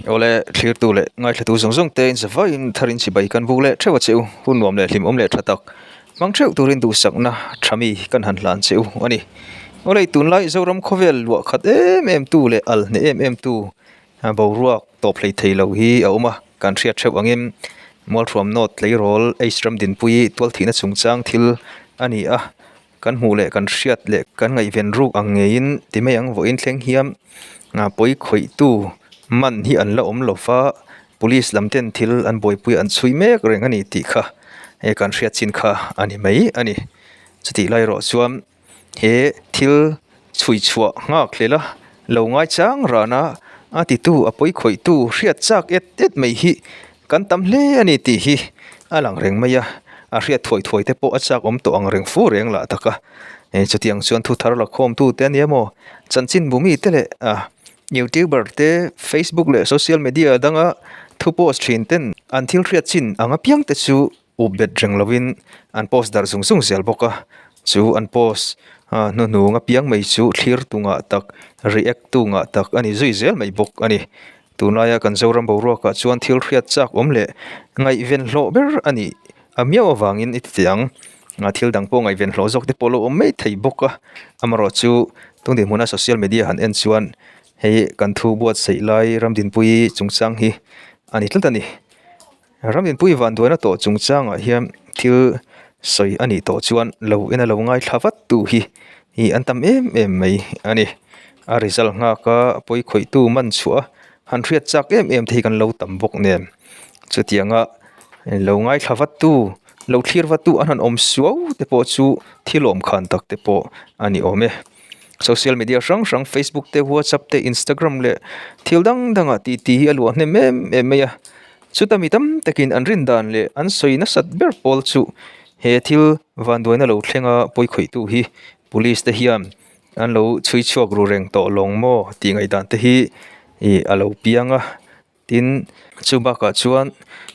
Awle, thlirtu leh ngaithlatu zawng zawng te inzavaiin tharin chibai kan buk leh theuh a che u. Hun nuam leh hlimawm leh tha tak hmang theuh turin duhsakna tha mi kan han hlan che u a ni. Awle, tunlai Zoram khawvel luah khat em em tu leh al hneh em em tu boruak tawp hlei thei lo hi a awm a, kan hriat theuh angin Mualthuam North tleirawl H Ramdinpuii tualthihna chungchang thil a ni a. Kan hmuh leh kan hriat leh kan ngaihven ruk ang ngeiin ti mai ang vawiin thleng hian pawi khawihtu man hi an la awm lo va, police lam ten thil an buaipui an chhui mek reng a ni tih kha he kan hriat chin kha a ni mai a ni. Chutih lai erawh chuan he thil chhui chhuah nghak hlel a lo ngaichang ran a, a titu a pawi khawihtu hriat chak et et mai hi Kan tam hle a ni tih hi a lang reng mai a, a hriat thuai thuai te pawh a chak awm tawh ang reng fu reng lah tak a. Hei chutiang chuan thu thar la khawm tu te a nia maw? Chanchinbu mi te leh ah youtuber te, facebook leh social media danga thu post thin ten an thil hriat chin ang apiang te chu up bet reng lovin an post darh zung zung zel bawk a. Chu an post hnuhnung apiang mai chu thlir tu ngah tak, react tu ngah tak a ni zui zel mai bawk a ni. Tunlaia kan Zoram boruakah chuan thil hriat chak awm leh ngaihven hlawh ber a nih a miau avangin i ti teh ang. Thil dang pawh ngaihven hlawh zawk te pawh lo awm mai thei bawk a. Amaherawhchu tun dinhmuna social media han en chuan hei kan thu buatsaih lai Ramdinpuii chungchang hi a ni tlat a ni. Ramdinpuii vanduaina tawh chungchangah hian thil sawi a nih tawh chuan lo en a lo ngaithla vat tu hi ih an tam em em mai a ni. A result nghak a pawi khawihtu man chhuah a han hriat chak em em te hi kan lo tam bawk nen. Chutianga lo ngaithla vat tu lo thlir vat tu an han awm suau te pawh chu thil awm khan tak te pawh a ni awm e. Social media hrang hrang facebook te whatsapp te instagram leh thil dang dangah tih tih hi a luah hnem em em mai a. Chuta mi tam takin an rin dan leh an sawi nasat ber pawl chu he thil vanduaina lo thlenga pawi khawihtu hi police te hian an lo chhui chhuak ru reng tawh lawng maw tih ngaihdan te hi ih a lo piang a. Tin, chu bakah chuan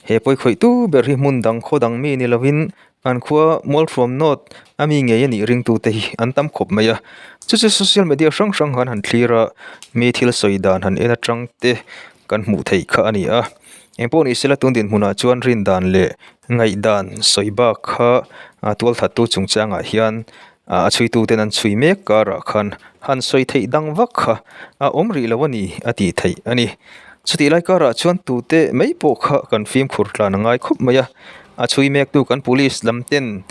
he pawi khawihtu ber hi hmun dang khaw dang mi ni lovin an khua Mualhruam North a mi ngei a nih ringtute hi an tam khawp mai a. Chu chu social media hrang hrang han han thlir a, mi thil sawi dan han en atang te kan hmuh theih kha a ni a. Engpawh ni sela tun dinhmunah chuan rin dan leh ngaihdan sawi bak kha tualthattu chungchangah hian a chhuituten an chhui mek karah khan han sawi theih dang vak kha a awm rih lo a ni a tih theih a ni. Chutih lai karah chuan tute mai pawh kha kan fimkhur tlan a ngai khawp mai a. A chhui mektu kan police lam ten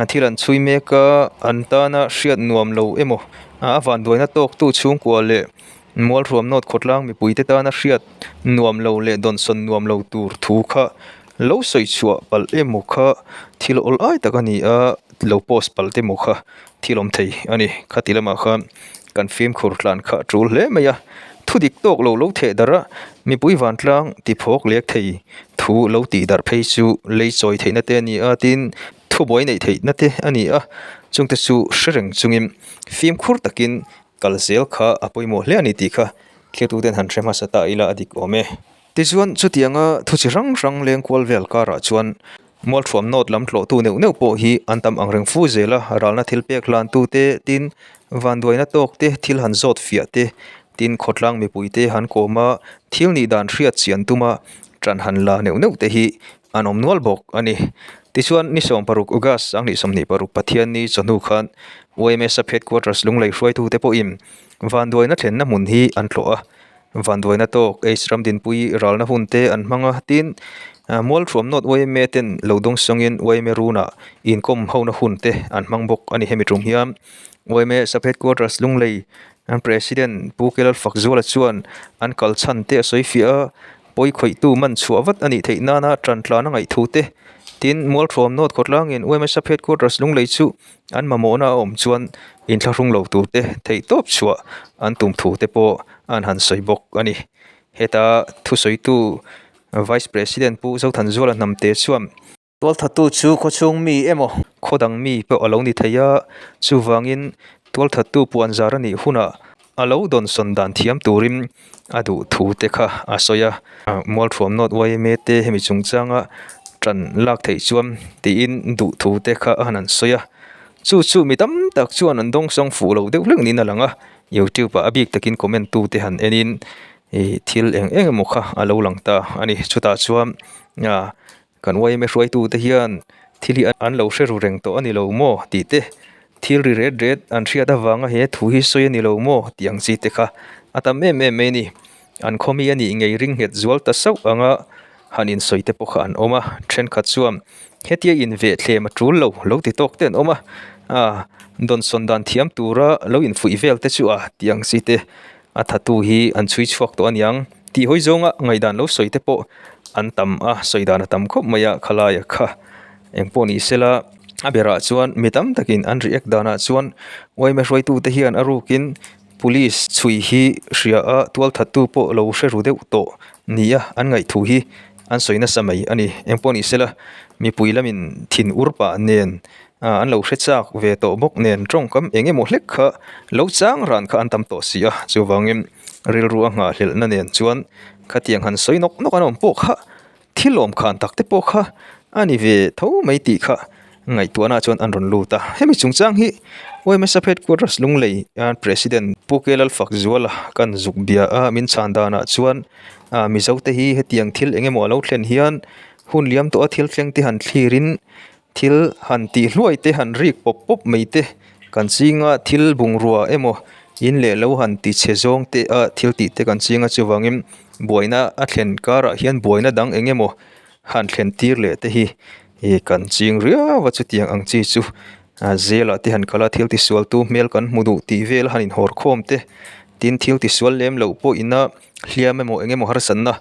thil an chhui mek a, an tana hriat nuam lo emaw a vanduaina tawktu chhungkua leh Mualhruam North khawtlang mipuite tana hriat nuam lo leh dawnsawn nuam lo tur thu kha lo sawi chhuah palh emaw kha thil awl ai tak a ni a, lo post palh te emaw kha thil awm thei a ni. Khati lamah khan kan fimkhur tlan kha a tul hle mai a, thu dik tawk lo lo theh darh a, mipui vantlang tiphawk lek thei thu lo tih darh phei chu lei chawi theihna te a ni a, tin thubuai neih theihna te a ni a, chungte chu hre reng chungin fimkhur takin Kal zel kha a pawimawh hle a ni tih kha thliatuten han hre hmasa ta ila a dik awm e. Tichuan, chutianga thu chi hrang hrang leng kual vel karah chuan Mualthuam North lam tlawhtu neuh neuh pawh hi an tam ang reng fu zel a, ralna thil pek hlantute tin vanduaina tawk te thil han zawt fiah te tin khawtlang mipuite han kawm a, thil nih dan hriat chian tuma ṭan han la neuh neuh te hi an awm nual bawk a ni. Tichuan, ni 16 August sang hnih 26 Pathianni chawhnu khan YMA Sub Headquarters Lunglei hruaitute pawhin vanduaina thlenna hmun hi an tlawh a. Vanduaina tawk H Ramdinpui ralna hun te an hmang a, tin Mualthuam North YMA ten lo dawngsawngin YMA runah inkawm hona hun te an hmang bawk a ni. Hemi tum hian YMA Sub Headquarters Lunglei President Pu Kelal Fakzuala chuan an kal chhan te a sawi fiah a. Pawi khawihtu man chhuah vat a nih theih nana ṭan tlan a ngaih thu te, tin Mualthuam North khawtlangin UMSF Headquarters Lunglei chu an mamawhna a awm chuan inthlahrung lo tur te theih tawp chhuah an tum thu te pawh an han sawi bawk a ni. Heta thusawitu Vice President Pu Zothanzuala Hnamte chuan, Tualthattu chu khawchhung mi emaw khaw dang mi pawh a lo ni thei a, chuvangin tualthattu puan zar a nih hunah a lo dawnsawn dan thiam turin a duh thu te kha a sawi a. Mualthuam North yma te hemi chungchanga ṭan lak theih chuan tiin duh thu te kha a han an sawi a. Chu chu mi tam tak chuan an dawngsawng fuh lo deuh hlek niin a lang a, YouTube ah a bik takin comment tu te han enin. Ih thil eng eng emaw kha a lo lang ta a ni. Chutah chuan ah kan yma hruaitute hian thil hi an lo hre ru reng tawh a ni lo maw tih te, thil ri ret ret an hriat avanga he thu hi sawi a ni lo maw tih ang chi te kha a tam em em mai a ni. An khawmi a nih ngei ring nghet zual ta sauh anga han insawi te pawh kha an awm a, thenkhat chuan hetia invehthlem a tul lo lo ti tawk te an awm a, ah dawnsawn dan thiam tura lo infuih vel te chu a tih ang chi te A thatu hi an chhui chhuak tawh aniang tih hawi zawnga ngaihdan lo sawi te pawh an tam a, sawi dan a tam khawp mai a khalaia kha. Engpawh ni sela a berah chuan mi tam takin an react danah chuan yma hruaitute hian a rukin police chhui hi hria a, tual thattu pawh lo hre ru deuh tawh nia an ngaihthu hi an sawi nasa mai a ni. Engpawh ni sela mipui lamin thin ur pah nen an lo hre chak ve tawh bawk nen tawngkam eng emaw hlek kha lo chang ran kha an tam tawh si a, chuvangin rilru a nghahhlelhna nen chuan khatiang han sawi nawk nawk an awm pawh kha thil awm khan tak te pawh kha a ni ve tho mai tih kha ngaihtuahna chuan an rawn lut a, hemi chungchang hi YMSF headquarters Lunglei President Pu Ke Lalfakzuala kan zuk bia a min chhan danah chuan Mizo te hi hetiang thil eng emaw a lo thlen hian hun liam tawh a thil thleng te han thlirin Thil han tih hluai te han rik pawp pawp mai te kan ching a, thil bungrua emaw in leh lo han ti chhe zawng te a thil tih te kan ching a, chuvangin buaina a thlen karah hian buaina dang eng emaw han thlen tir leh te hi ih kan ching riau a, chutiang ang chi chu zela te han kal a, thil tisual tu hmel kan hmu duh tih vel a han inhawr khawm te, tin thil tisual lem loh pawh ina hliam emaw eng emaw harsatna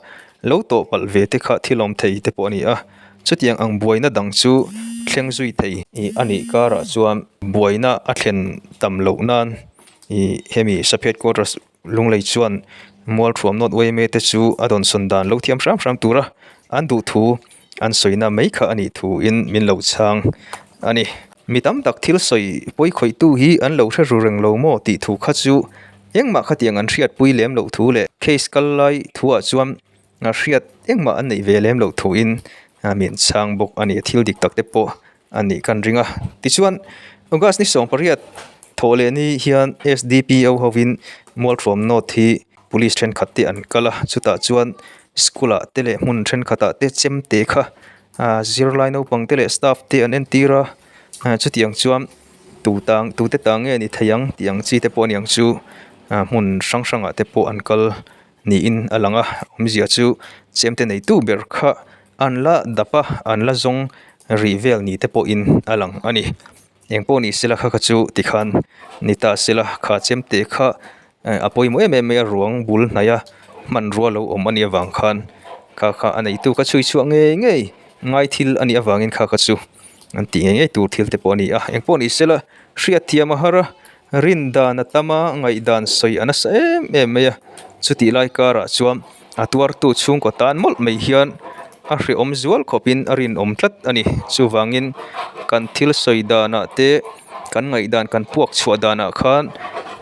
lo tawh palh ve te kha thil awm thei te pawh a ni a. Chutiang ang buaina dang chu thleng zui thei a nih karah chuan buaina a thlen tam loh nan ih hemi Saphet Quarters Lunglei chuan Mualthuam North yma te chu a dawnsawn dan lo thiam hram hram tura an duh thu an sawina mai kha a nih thuin min lo chhang a ni. Mi tam tak thil sawi pawi khawihtu hi an lo hre ru reng lo maw tih thu kha chu engmah khatiang an hriatpui lem loh thu leh case kal lai thuah chuan A hriat engmah an neih ve lem loh thuin min chhang bawk a ni. Thil dik tak te pawh a nih kan ring a. Tichuan, August ni 18 thawh leh ni hian SDPO hovin Mualthuam North hi Police thenkhat te an kal a. Chutah chuan school ah te leh hmun thenkhat ah te chem te kha zirlai naupang te leh staff te an entir a. Chutiang chuan tu tang tute tang nge ni thei ang tih ang chi te pawh a niang chu hmun hrang hrangah te pawh an kal niin a lang a, awmzia chu chemte neitu ber kha an la dap a, an la zawng rih vel ni te pawhin a lang a ni. Eng pawh ni sela kha kha chu tikhan ni ta sela kha chemte kha a pawimawh em em mai a, ruang bul hnaih a hmanrua lo awm a nih avang khan kha kha a neitu kha chhui chhuah ngei ngei ngai thil a nih avangin kha kha chu an tih ngei ngei tur thil te pawh a ni a, eng pawh ni sela hriatthiam a har a. Rin dan a tam a, ngaihdan sawi a nasa em em mai a, chutih lai karah chuan a tuartu chhungkaw tan mawlh mai hian a hrehawm zual khawpin a rinawm tlat a ni. Chuvangin kan thil sawi danah te, kan ngaihdan kan puak chhuah danah khan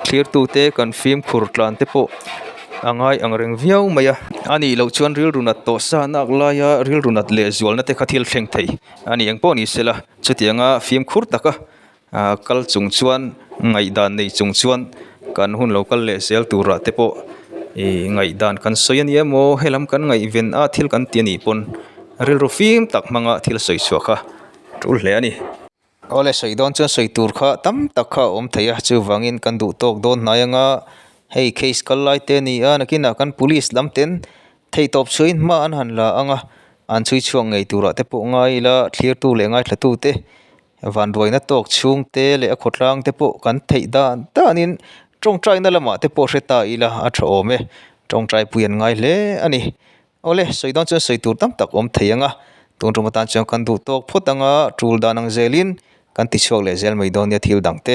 thlirtute kan fimkhur tlan te pawh a ngai ang reng viau mai a. A nih loh chuan rilru nat tawh sa nak laia rilru nat leh zualna te kha thil thleng thei a ni. Engpawh ni sela chutianga fimkhur taka Kal chung chuan ngaihdan nei chung chuan kan hun lo kal leh zel turah te pawh ih ngaihdan kan sawi a ni emaw helam kan ngaihven a thil kan ti a nih pawn rilru fim tak hmanga thil sawi chhuah kha tul hle a ni. Awle sawi dawn chuan sawi tur kha tam tak kha a awm thei a chuvangin kan duh tawk dawn hnai anga hei case kal lai te a ni a nakinah kan police lam ten theihtawp chhuahin hma an han la anga an chhui chhuak ngei turah te pawh ngai ila thlirtu leh ngaithla te. Vanduaina tawk chhungte leh a khawtlang te pawh kan theih dan danin tawngtaina lamah te pawh hre ta ila a tha awm e. Tawngtai pui an ngai hle a ni. Awle, sawi dawn chuan sawi tur tam tak awm thei ang a, tun tum atan chuan kan duh tawk phawt anga tul dan ang zelin kan ti chhuak leh zel mai dawn nia thil dang te.